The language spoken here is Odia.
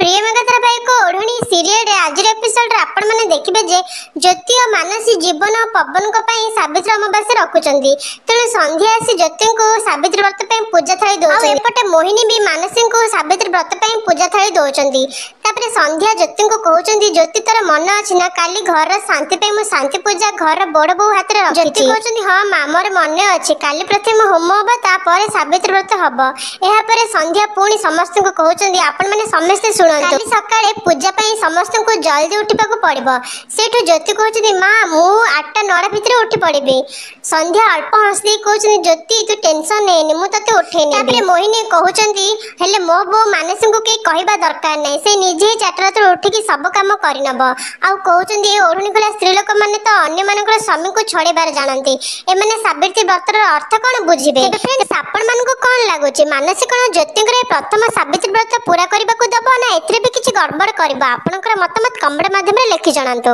ପ୍ରିୟ ମେଘା ଧାରାବାହିକ ଓଢ଼ଣୀ ସିରିଏଲରେ ଆଜିର ଏପିସୋଡରେ ଆପଣମାନେ ଦେଖିବେ ଯେ ଜ୍ୟୋତି ଓ ମାନସୀ ଜୀବନ ଓ ପବନଙ୍କ ପାଇଁ ସାବିତ୍ରୀ ଅମାବାସ୍ୟା ରଖୁଛନ୍ତି। ତେଣୁ ସନ୍ଧ୍ୟା ଆସି ଜ୍ୟୋତିଙ୍କୁ ସାବିତ୍ରୀ ବ୍ରତ ପାଇଁ ପୂଜା ଥାଳି ଦଉଛନ୍ତି। ଆଉ ଏପଟେ ମୋହିନୀ ବି ମାନସୀଙ୍କୁ ସାବିତ୍ରୀ ବ୍ରତ ପାଇଁ ପୂଜା ଥାଳି ଦଉଛନ୍ତି। ତାପରେ ସନ୍ଧ୍ୟା ଜ୍ୟୋତିଙ୍କୁ କହୁଛନ୍ତି, ଜ୍ୟୋତି ତୋର ମନ ଅଛି ନା କାଲି ଘରର ଶାନ୍ତି ପାଇଁ ମୁଁ ଶାନ୍ତି ପୂଜା ଘରର ବଡ ବୋହୂ ହାତରେ ରଖିଛି? ଜ୍ୟୋତି କହୁଛନ୍ତି, ହଁ ମା, ମୋର ମନେ ଅଛି, କାଲି ପ୍ରଥମେ ହୋମ ହବ, ତାପରେ ସାବିତ୍ରୀ ବ୍ରତ ହବ। ଏହାପରେ ସନ୍ଧ୍ୟା ପୁଣି ସମସ୍ତଙ୍କୁ କହୁଛନ୍ତି, ଆପଣମାନେ ସମସ୍ତେ ଶୁଣନ୍ତୁ, କାଲି ସକାଳେ ପୂଜା ପାଇଁ ସମସ୍ତଙ୍କୁ ଜଲ୍ଦି ଉଠିବାକୁ ପଡିବ। ସେଇଠୁ ଜ୍ୟୋତି କହୁଛନ୍ତି, ମା, ମୁଁ 8ଟା 9ଟା ଭିତରେ ଉଠି ପଡିବି। ସନ୍ଧ୍ୟା ଅଳ୍ପ ହସି ଦେଇ କହୁଛନ୍ତି, ଜ୍ୟୋତି ତୁ ଟେନସନ ନେନି, ମୁଁ ତତେ ଉଠେଇ ନେବି। ତାପରେ ମୋହିନୀ କହୁଛନ୍ତି, ହେଲେ ମୋ ବୋଉ ମାନସୀଙ୍କୁ କେହି କହିବା ଦରକାର ନାହିଁ, ସେ ନିଜେ ହିଁ 4ଟା ରାତିରୁ ଉଠିକି ସବୁ କାମ କରିନବ। ଆଉ କହୁଛନ୍ତି, ଏ ଓଢ଼ଣୀ ଖୋଲା ସ୍ତ୍ରୀ ଲୋକମାନେ ତ ଅନ୍ୟମାନଙ୍କର ସ୍ୱାମୀଙ୍କୁ ଛଡେଇବାର ଜାଣନ୍ତି, ଏମାନେ ସାବିତ୍ରୀ ବ୍ରତର ଅର୍ଥ କଣ ବୁଝିବେ? ତେବେ ଫ୍ରେଣ୍ଡସ୍, ଆପଣମାନଙ୍କୁ କଣ ଲାଗୁଛି, ମାନସୀ କଣ ଜ୍ୟୋତିଙ୍କର ଏ ପ୍ରଥମ ସାବିତ୍ରୀ ବ୍ରତ ପୁରା କରିବାକୁ ଦବ ନା ଏଥିରେ ବି କିଛି ଗଡ଼ବଡ଼ କରିବ? ଆପଣଙ୍କର ମତାମତ କମେଣ୍ଟ ମାଧ୍ୟମରେ ଲେଖି ଜଣାନ୍ତୁ।